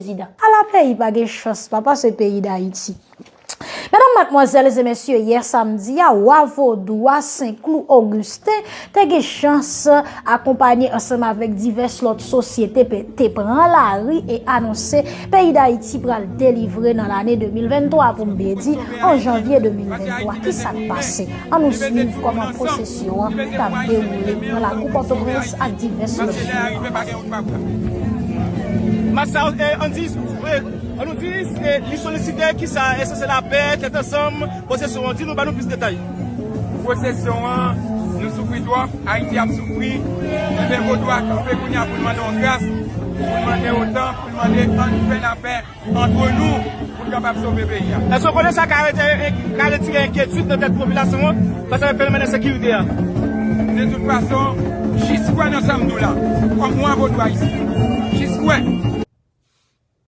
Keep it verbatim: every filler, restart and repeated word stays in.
prezidan. Ala peyi pa gen chans, papa, se peyi Dayiti. Medam, madmwazèl e mesye, yè samdi a, wa vodou a Senklou Ogisten te gen chans akonpanye ansanm avèk divès lòt sosyete pe- te pran lari e anonse peyi Dayiti pral delivre nan lane de mil venntwa, pou m byen di, an janvye de mil venntwa. Kisa k pase? Ann nou swiv kòman pwosesyon an t ap dewoule nan lakou Pòtoprens ak divès lòt vil. Mas sa, eh, ann di, eh, ann nou di, eh, li solisite kisa, èske se lapè, tèt ansanm, pwosesyon an? Di nou, ba nou plis detay. Pwosesyon an, nou soufri twòp, Ayiti ap soufri. Ebyen, vodou a kanpe kounye a pou l mande yon gras, pou l mande otan, pou l mande ann fè lapè antre nou, pou n kapab sove peyi a. Èske w konnen sa ka rete, ka retire enkyetid nan tèt popilasyon an fas avèk fenomèn ensekirite a? De tout fason, jis kwè nan sa m di w la, kòm wa vodou ayisyen. Jis kwè.